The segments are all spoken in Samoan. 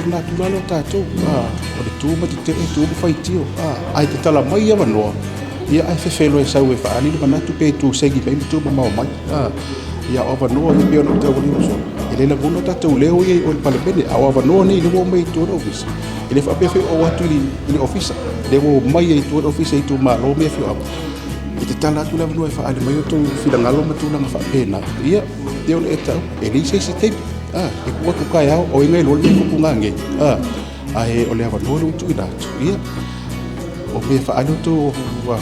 le natura lea o tatou, o le tu ma tetee, tu ma faitio, ae tatala mai avanoa, ia ae fefelo e sau e faaali le manatu pe tu segi mai ma tu mamao mai. Ia o avanoa ia pei ona ou taualina ua sola, e le lagona o tatou leo ia i o i le Palemene, a o avanoa nei lea ua omai i tua i le Ofisa, e le faapea foi o atu i le Ofisa, lea ua omai ai i tua i le Ofisa i itumalo ma afioaga, e tatala atu le avanoa e faaali mai outou finagalo ma tulaga faapena, ia, pei ona e taua, e leai se isi taimi, e tuu atu taeao, o ai na iloa le mea e tupu nanei, ae o le avanoa lea ua tuuina atu, ia, o mea e faaali outou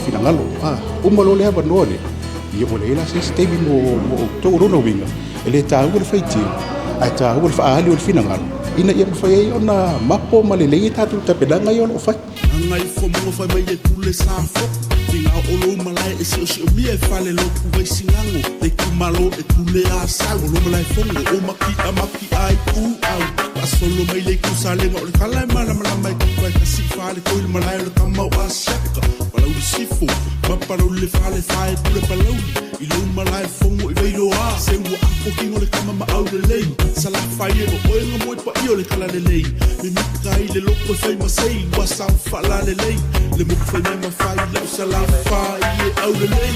finagalo. Uma loa le avanoa lea, ia ua leai la se isi taimi mo outou. O lona uiga, e le taua le faitio, ae taua le faaali o le finagalo, ina ia mafai ai ona mapo ma lelei a tatou tapenaga ia o lo o fai. Gagaifomauga fai mai e pule Safotu Tiga o lou malae e siosiomia e fale lotu Vaisigano Le itumalo e pule Asau O lou malae fono o Maki'a Maki'a i Ūau Faasolo mai le itu Salega o le tala e malamalama e tupa e tasi i fale toi le malae o le tama o Asiata Palauli Sifo ma Palauli le fale fae pule Palauli I lou malae fono i Vailoa Se ua apo kino le tama ma aulelei Salafai e o oe nga moe paia o le talalelei Mimita ai le loto e fai ma sei Ua sao faalalelei Le moku fai mai ma fai lau Salafai e aulelei.